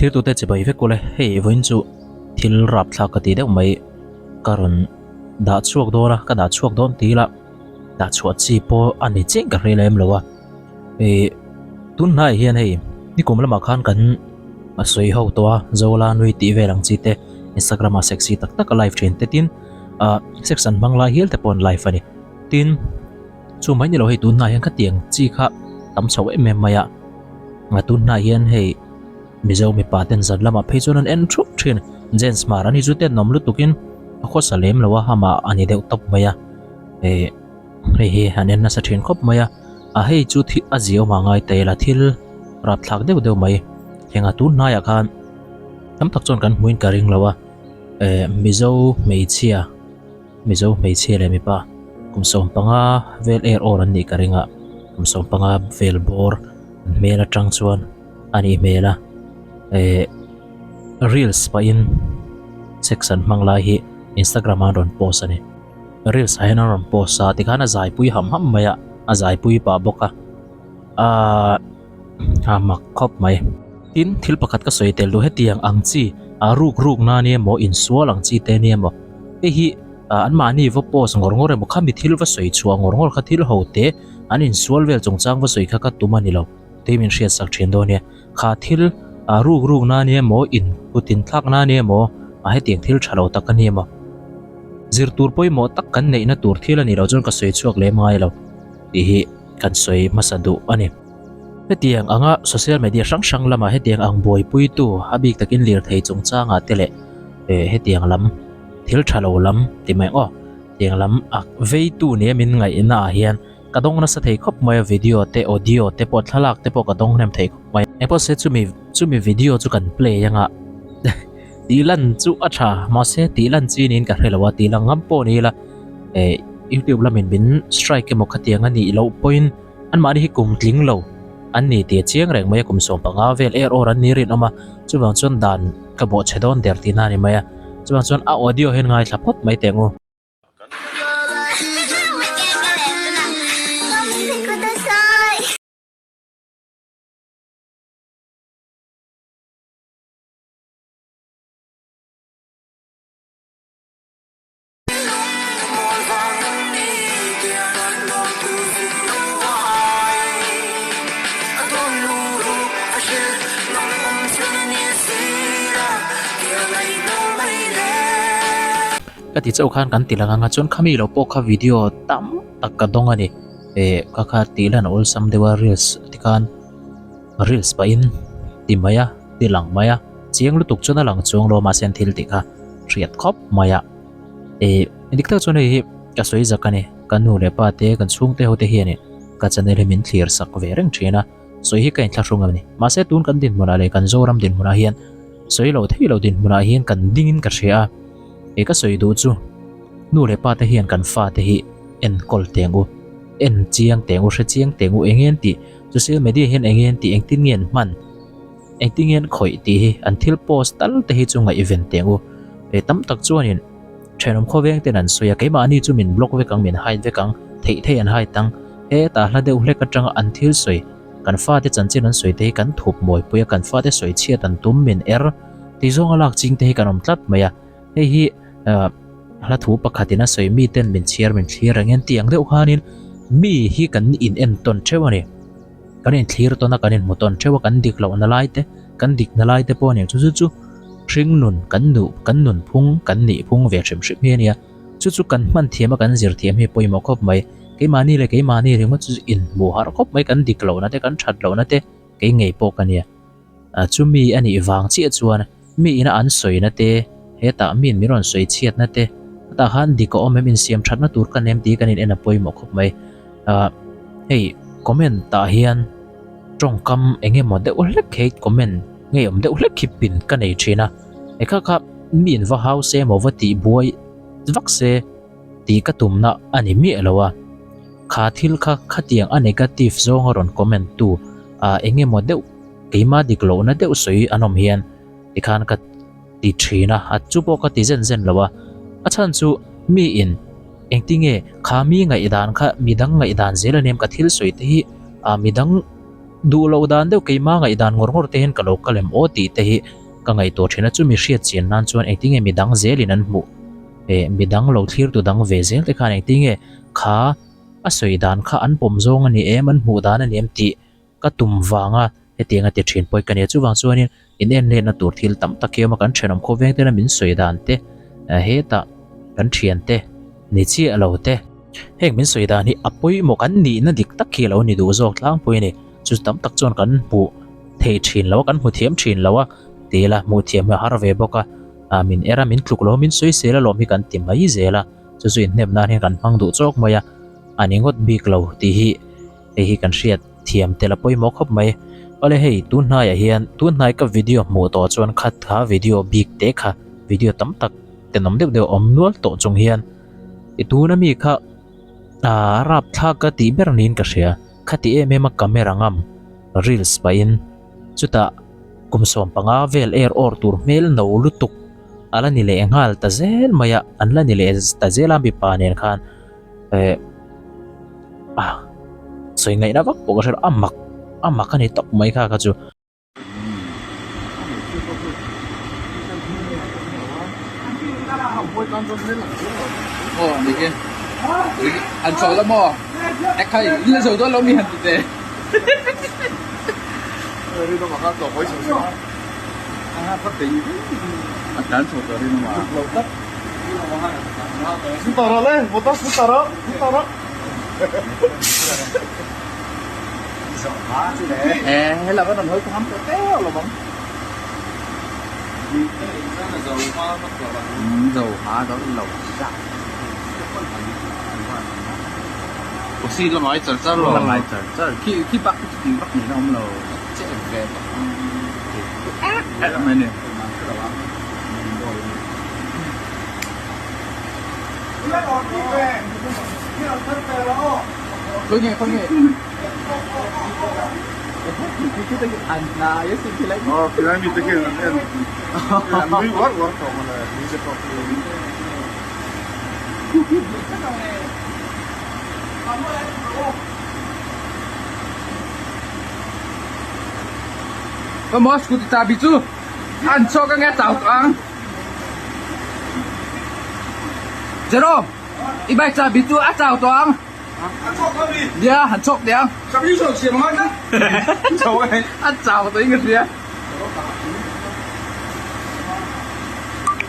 Thirtute chibai vek ule, hei vawiin chu thil rapthlak ka ti deuh mai, ka rawn dah chhuak dawn a, ka dah chhuak dawn ti ila dah chhuah chi pawh a ni chiang ka hre lem lo a, ih tun hnaiah hian hei nikum lamah khan kan sawi ho tawh a, Zola nui tih vel ang chi te Instagram ah sexy tak tak a live thin te tin ah sex an hmang lai hial te pawh an live a ni, tin chu mai ni lo hei tun hnaiah hian khatiang chi kha tam chho em em mai a. A tun hnah hian hei Mizo mipa ten zan lamah phei chuan an en thup thin. Jens Hmar ani chu ten awm lutukin a khawsa lem lo a, amah a ni deuh tawp mai a. Hei hei hi an en nasa thin khawp mai a. A hei chu thil a zia awm a ngai ta ila thil rapthlak deuh deuh mai. Heng a tun hnaiah khan tam tak chuan kan hmuin ka ring lo a. Eh Mizo hmeichhia Mizo hmeichhia leh mipa kum 15 vel er awr an nih ka ring a. Kum 15 vel bawr. An hmel atang chuan a nih hmel a eh reels pahin sex an hmang lai hi instagram ah an rawn post a ni reels ah hian an rawn post a tikhan a zaipui ham ham mai a a zaipui pah bawk a ahh a mak khawp mai tin thil pakhat ka sawi tel duh hetiang ang chi a ruk ruk na ania maw insual ang chi te ania maw hei hi ah anmahni va post ngawr ngawr emaw khami thil va sawi chhuah ngawr ngawr kha thil ho te. An insual vel chungchang va sawi kha ka tum a ni lo, tih min hriatsak thin dawn nia. Kha thil a ruk ruk na ania maw, in kut in thlak na ania maw, a hetiang thil tha lo tak a nia maw. Zir tur pawimawh tak kan neihna tur thil a nih loh chuan ka sawi chhuak lem ngai lo tih hi kan sawi hmasa duh a ni. Hetiang anga social media hrang hrang lamah hetiang ang buaipuitu a bik takin lirthei chungchangah te leh hetiang lam thil tha lo lam ti mai ang aw. Tiang lam a veitu nia min ngaihna ah hian ka dawng nasa thei khawp mai a video te audio te pawh thlalak te pawh ka dawng hnem thei khawp mai. Engpawh se chumi chumi video chu kan play anga tih lan chu a tha mahse tih lan chi niin ka hre lo a tih lang ngam pawh ni ila eh youtube lamin min strike emaw khatiang a nih loh pawhin anmahni hi kum tling lo an ni tih a chiang reng mai a kum 15 vel er awr an ni rinawm a chuvang chuan dan ka bawhchhe dawn der tihna a ni mai a. Chuvang chuan a audio hian ngaithla phawt mai teh ang u. Ka ti chauh khan kan ti lang anga chuan khami lo pawh kha video tam tak ka dawng a ni eh kha kha tih lan awlsam deuh a reels tikhan reels pahin ti mai a ti lang mai a chiang lutuk chuan a lang chuang lo a mahse an thil tih kha hriat khawp mai a eh dik tak chuan hei hi ka sawi zak a ni ka nu leh pa te kan chhungte ho te hianin ka channel hi min thlir sak ve reng thin a sawi hi ka inthlahrung a ni mahse tun kan dinhmunah leh kan Zoram dinhmunah hian sawi lo thei lo dinhmunah hian kan dingin ka hria a eh ka sawi duh chu nu leh pa te hian kan fa te hi enkawl teng u en chiang teng u hre chiang teng u eng nge an tih social media hian eng nge an tih engtin nge an hman Engtin nge an khawih tih hi an thil post tal te hi chu ngaihven teh ang u. Hei tam tak chuanin thenawm khawveng ten an sawi a, keimahni chu min block vek ang, min hide vek ang, theih theih an hide ang. Hetah hla deuh hlek atanga an thil sawi, kan fate chanchin an sawi te hi kan thup mawi pui a, kan fate sawi chhiat an tum min er tih zawnga lak ching te hi kan awm tlat mai a. Hei hi hla thu pakhatin a sawi miten min chhiar min thlir reng hian tiang deuh khanin mi hi kan in entawn theuh a ni. Kan inthlir tawn a, kan inhmu tawn theuh a, kan dik lohna lai te, kan dikna lai te pawh a ni ang chu. Chu chu hring nun, kan nuh, kan nun phung, kan nih phung ve hrim hrim hi a nia. Chu chu kan hman thiam a, kan zir thiam hi a pawimawh khawp mai. Keimahni leh keimahni ringawt chu inhmu harh khawp mai, kan dik lohna te, kan that lohna te kei ngei pawh ka nia. Chumi a nih vang chiah chuan mi ina an sawina te, hetah miin min rawn sawi chhiatna te, hetah khan dik a awm em, insiam thatna tur ka nem tih kan in en a pawimawh khawp mai. Hei comment tah hian tawngkam eng emaw deuh hlek hei comment ngei awm deuh hlek hi pin ka nei thin a, he kha kha miin va hau se emaw va tih buai vak se tih ka tumna a ni miah lo a, kha thil kha khatiang a negative zawnga rawn comment tu eng emaw deuh keima dik lohna deuh sawi an awm hian tikhan ka ti thin a, a chu pawh ka ti zen zen lo a, a chhan chu mi in engtinge kha mi ngaihdan kha midang ngaihdan zel a nem ka thil sawi te hi ah midang. duh loh dan deuh keimah ngaihdan ngawr ngawr te hian ka lo kal em aw tih te hi ka ngaihtuah thin a, chumi hriat chian nan chuan engtin nge midang zelin an hmuh eh midang lo thlir tu dang ve zel te khan engtin nge kha a sawi dan kha an pawm zawng a ni em an hmuh dan a ni em tih ka tum vanga hetiang a ti thin pawi ka nia. Chuvang chuanin in en lenna tur thil tam tak hi a awm a, kan thenawm khawveng tena min sawi dan te, hetah kan thian te ni chiah lo te, heng min sawi dan hi a pawimawh kan nihna dik tak hi a lo ni duh zawk tlangpui a ni. Chu tam tak chuan kan hmuh thei thin lo a, kan hmu thiam thin lo a, ti ila hmuh thiam hi a har ve bawk a, min er a, min tluk lo a, min sawi sel alawm hi kan ti mai zel a, chu chu inhnem nan hian kan hmang duh chawk mai a, a ni ngawt bik lo tih hi. Hei hi kan hriat thiam tel a pawimawh khawp mai. Awle hei tun hnaiah hian tun hnai ka video hmuh tawh chuan khat kha video bik te kha video tam tak tenawm deuh deuh awm nual tawh chung hian i tuna mi kha ah rapthlak ka tih ber niin ka hria. Khati em em a camera ngam reels pahin chutah kum 15 vel er awr tur hmel no lutuk a la ni leh nghal ta zel mai a an la ni leh ta zel a mipa nen khan. Eh ah sawi ngaihna vak pawh ka hre lo a mak a mak a ni tawp mai kha kha chu. Jerome, i bike chabi chu a chau tawh ang. Nia, han chhawk teh ang. A chau tawh in ka hria.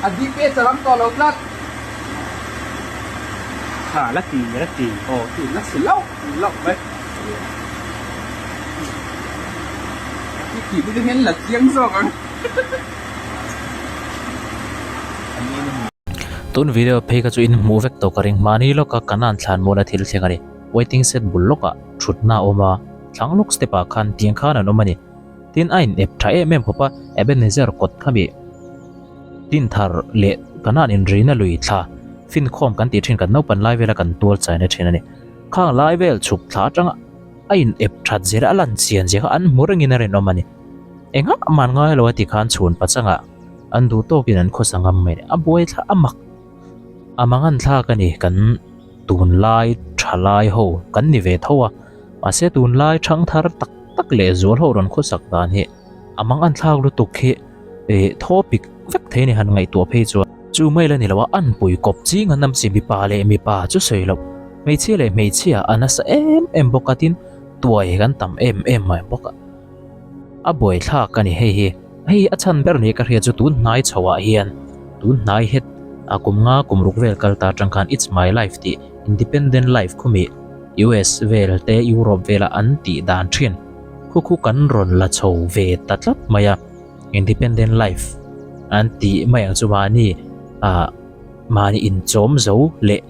A DPA chalang tawh lo tlat. Ha, la ti, la ti. Aw, ti la si lauh lauh mai. Ti ti hian la chiang zawk ang. Tun video phei kha chu in hmuh vek tawh ka ring. Mahni lawka Kanan thlan muala thil thleng a ni. Waiting shed bul lawkah thutna a awm a, thlang lawk step ah khan tiang khan an awm a ni. Tin a in ep tha em em khawp a, Ebenezer kawt kha mi tin thar leh Kanan inrina lui thla finkhawm kan tih thin kan naupan lai vela kan tual chaina thin a ni. Khang lai vel chhuk thla atanga a in ep that zir a lan chian zia kha an hmu rengin a rinawm a ni. Engah man ngai lo a ti khan chhun pachangah an duh tawkin an khawsa ngam mai a ni. A buai thla a mak a mangan thlak a ni kan tunlai thalai ho kan ni ve tho a mahse tunlai thangthar tak tak leh zual ho rawn khawsak dan hi a mangan thlak lutuk hi eh topic vek thei a ni han ngaihtuah phei chuan. Chu mai la ni lo a anpui kawp ching an awm si mipa leh mipa chu sawi loh hmeichhia leh hmeichhia a nasa em em bawk a tin tuai kan tam em em mai bawk a. A buaithlak a ni hei hi. Hei a chhan ber ni ka hria chu tun hnai chho ah hian tun hnai het a kum nga kum ruk vel kal ta atang khan It's my life tih independent life khumi US vel te Europe vela an tih dan thin khu khu kan rawn la chho ve ta tlat mai a independent life an tih mai ang chu mahni ah mahni inchawm zo leh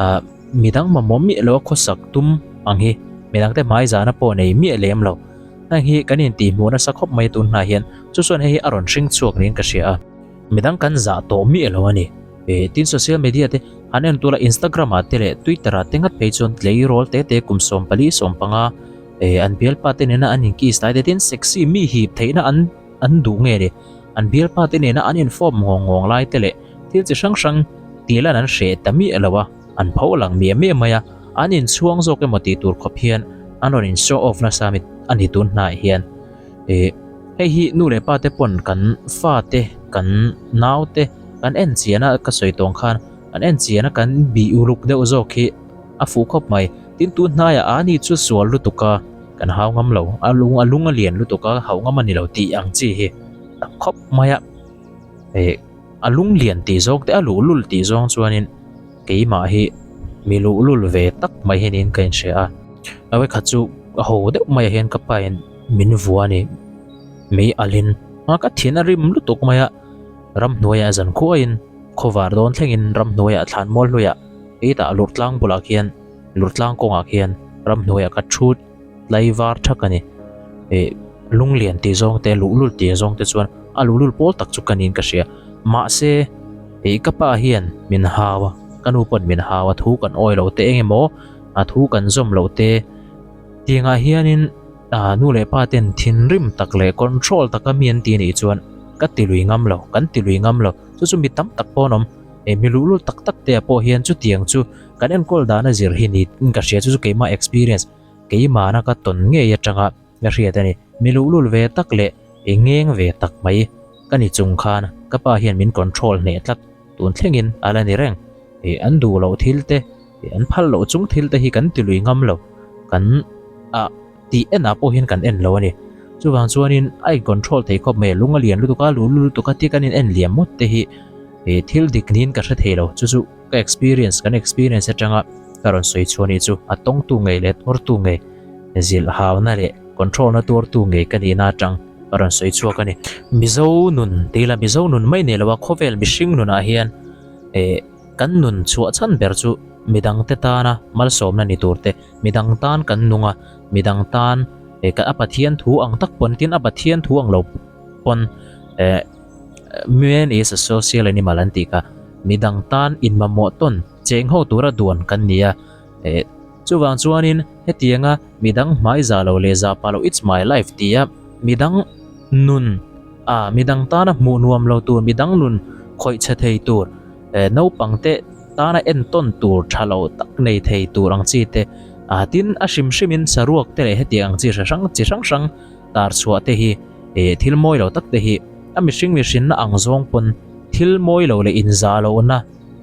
ah midang mamawh miah lo a khawsak tum ang hi midang te hmai zahna pawh nei miah lem lo. Heng hi kan intihhmuh nasa khawp mai tun hnai hian chu chuan hei hi a rawn hring chhuak niin ka hria a. Midang kan zah tawh miah lo a ni. Eh, tin social media te han en tura Instagram ah te leh Twitter ah te ngat phei chuan tleirawl te te kum 14 15 eh an bialpa te nena an inkiss lai te tin sexy mi hip theihna an an duh nge ni. An bialpa te nena an infawp ngawng ngawng lai te leh thil chi hrang hrang tih lan an hreh ta miah lo a. An pho lang miah miah mai a, an inchhuang zawk emaw tih tur khawp hian an rawn in show off nasa a mi. a ni tun hnaiah hian ih hei hi nu leh pa te pawn kan fa te kan nau te kan en chian a ka sawi tawng khan an en chian a kan bih uluk deuh zawk hi a fuh khawp mai tin tun hnaiah a ni chu sual lutuk a kan hau ngam lo a lung a lung a lian lutuk a hauh ngam a ni lo tih ang chi hi tam khawp mai a ih a lung lian tih zawng te a luhlul tih zawng chuanin keimah hi mi luhlul ve tak mai hi niin ka inhria a a vawikhat chu a ho deuh maiah hian ka pain min vua a ni mei alhin a ka thin a rim lutuk mai a ramhnuaiah zan khuaiin khawvar dawn thlengin ramhnuaiah thlan mual hluiah heitah lurhtlang bulah khian lurhtlang kawngah khian ramhnuaiah ka thu tlai var thak a ni ih lunglian tih zawng te luhlul tih zawng te chuan a luhlul pawl tak chu ka niin ka hria mahse ih ka pa hian min hau a ka nu pawn min hau a thu kan awi loh te eng emaw a thu kan zawm loh te tiangah hianin ah nu leh pa ten thinrim tak leh control taka mi an ti anih chuan ka ti lui ngam lo kan ti lui ngam lo chu chu mi tam tak pawh an awm ih mi luhlul tak tak te ah pawh hian chutiang chu kan enkawl dana zir hi niin ka hria chu chu keimah experience keimahna ka tawn ngei atanga ka hriat a ni. Mi luhlul ve tak leh i ngeng ve tak mai ka ni chung khan ka pa hian min control hneh tlat tun thlengin a la ni reng. Ih an duh loh thil te ih an phal loh chung thil te hi kan ti lui ngam lo kan ah tih enah pawh hian kan en lo a ni. Chuvang chuanin a in control thei khawp mai lung a lian lutuk a luhlul lutuk a tia kan in en liam ngawt te hi ih thil dik niin ka hre thei lo chu chu Ka experience, kan experience atanga ka rawn sawi chhuah nih chu a tawngtu ngei leh tuartu ngei, zilh hauna leh control na tuartu ngei ka nihna atang ka rawn sawi chhuak a ni. Mizo nun tih ila Mizo nun mai nei lo a, khawvel mihring nunah hian eh kan nun chhuah chhan ber chu midangte tana malsawmna ni tur te, midang tan kan nung a, midang tan eh a Pathian thu ang tak pawn tin a Pathian thu ang lo pawn eh Man is a social animal an tih kha midang tan inmamawh tawn cheng ho tura duan kan ni a, eh chuvang chuanin hetianga midang hmai zah lo leh zah pah lo it's my life tia midang nun ah midang tana hmuh nuam lo tur midang nun khawih chhe thei tur eh naupang te tana entawn tur tha lo tak nei thei tur ang chi te ah tin a hrim hrimin saruak te leh hetiang ang chi hre hrang chi hrang hrang tar chhuah te hi eh thil mawi lo tak te hi a mihring mihrinna ang zawng pawn thil mawi lo leh inzah lohna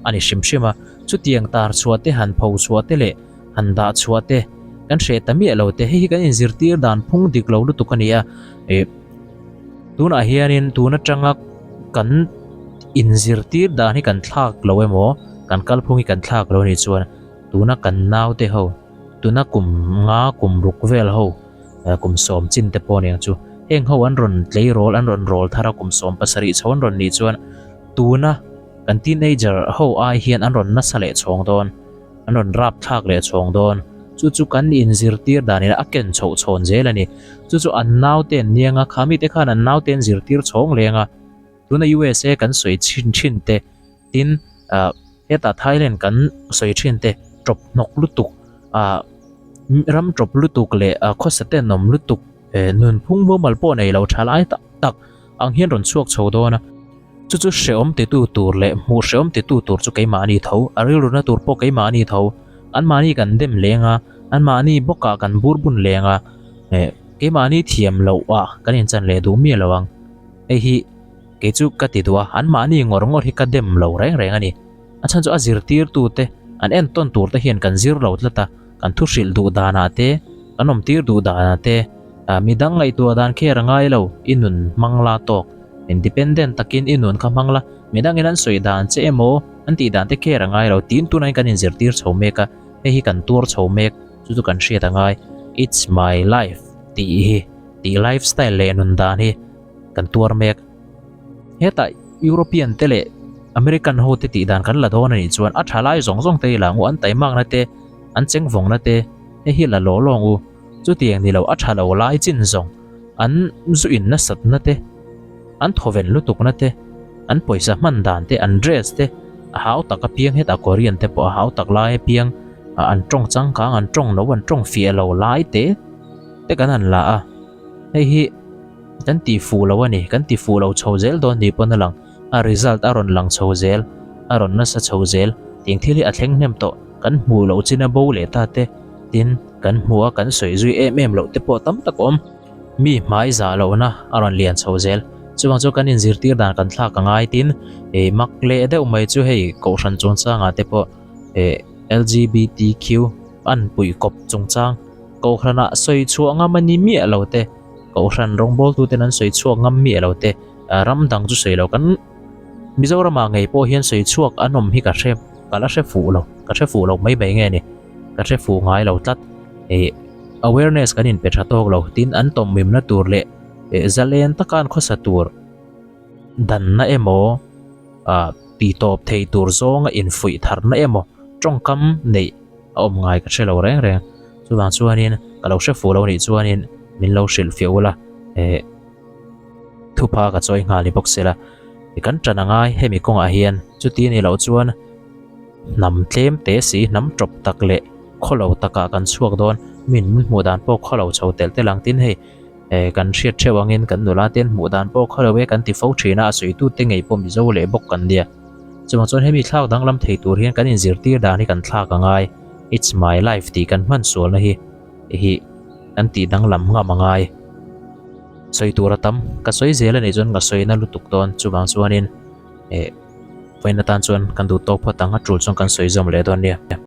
a ni hrim hrim a, chutiang tar chhuah te han pho chhuah te leh han dah chhuah te kan hreh ta miah lo te hei hi kan inzirtir dan phung dik lo lutuk a ni a, eh tunah hianin tun atanga kan inzirtir dan hi kan thlak lo emaw kan kalphung hi kan thlak lo a nih chuan tuna kan naute ho tuna kum nga kum ruk vel ho. kum sawm chin te pawh aniang chu heng ho an rawn tleirawl an rawn rawl thar a kum 17 chho an rawn nih chuan tuna kan teenager ho ai hian an rawn nasa leh chhawng dawn an rawn rap thlak leh chhawng dawn chu chu kan inzirtir danin a ken chhoh chhawn zel a ni chu chu an naute an niang a khami te khan an naute an zirtir chhawng leng a tuna USA kan sawi thin thin te tin ah hetah Thailand kan sawi thin te tawp hnawk lutuk ah ram tawp lutuk leh ah khawsa te an awm lutuk eh nunphung mumal pawh nei lo tha lai tak tak ang hian rawn chhuak chho dawn a chu chu hrehawm titu tur leh hmuh hrehawm titu tur chu keimahni tho a rilruna tur pawh keimahni tho anmahni kan dem leng a anmahni bawkah kan bur bun leng a eh keimahni thiam loh ah kan inchan leh duh miah lo ang hei hi. Kei chu ka ti duh a, anmahni ngawr ngawr hi ka dem lo reng reng a ni. A chhan chu a zirtirtute, an entawn turte hian kan zir lo tlat a, kan thu hrilh duh danah te, kan awmtir duh danah te, midang ngaihtuah dan kher a ngai lo, i nun hmang la tawk, independent takin i nun kha hmang la, midangin an sawi dan che emaw, an tih dan te kher a ngai lo, tiin tunah hian kan inzirtir chho mek a, hei hi kan tuar chho mek, chu chu kan hriat a ngai, it's my life tih hi, tih lifestyle leh nun dan hi. kan tuar mek. Hetah European te leh American ho te tih dan kan la dawn a nih chuan a tha lai zawng zawng te hi la ang u, an taimakna te, an chengvawngna te hei hi la law lawng u. Chutiang ni lo a tha lo lai chin zawng an zu in nasatna te, an thawven lutukna te, an pawisa hman dan te, an dress te a hau tak apiang hetah Korean te pawh a hau tak lai apiang an tawng changkang, an tawng no, an tawng fiah lo lai te te kan han la a. Hei hi kan ti fuh lo a ni, kan ti fuh lo chho zel dawn ni pawn a lang, a result a rawn lang chho zel, a rawn nasa chho zel, tiang thil hi a thleng hnem tawh, kan hmuh loh chin a bo leh ta te, tin Kan hmu a kan sawi zui em em loh te pawh tam tak a awm. Mi hmai zah lohna a rawn lian chho zel. Chuvang chu kan inzirtir dan kan thlak a ngai tin ih mak leh deuh mai chu hei kohhran chungchangah te pawh ih LGBTQ an puih kawp chungchang kohhranah sawi chhuah ngam a ni miah lo te kohhran rawngbawltu ten an sawi chhuak ngam miah lo te ram dang chu sawi lo kan Mizoramah ngei pawh hian sawi chhuak an awm hi ka hre ka la hre fuh lo ka hre fuh lo mai mai nge ni. Ka hre fuh ngai lo tlat. Ih awareness kan inpe tha tawk lo tin an tawmhmimna tur leh ih zalen taka an khawsa tur danna emaw ah ti tawp thei tur zawnga infuih tharna emaw tawngkam neih a awm ngai ka hre lo reng reng. Chuvang chuanin ka lo hre fuh lo nih chuanin min lo hrilh fiah ula ih thupha ka chawi nghal ni bawk sela ih kan tan angai hemi kawngah hian chuti a nih loh chuan. Hnam tlem te si, hnam tawp tak leh khawlo takah kan chhuak dawn. Min min hmuh dan pawh khawlo chho telh telh ang tin hei eh kan hriat theuh angin kan nula te an hmuh dan pawh khawlo e kan ti fo thin a, a sawitu te ngei pawh Mizo leh bawk kan nia. Chuvang chuan hemi thlak danglam thei tur hian kan inzirtir dan hi kan thlak a ngai. It's my life tih kan hman sualna hi hi kan tih danglam ngam a ngai. Sawi tur a tam, ka sawi zel a nih chuan ka sawi na lutuk dawn. Chuvang chuanin eh. Vawiin atan chuan kan duh tawk phawt ang a tul chuan kan sawi zawm leh dawn nia.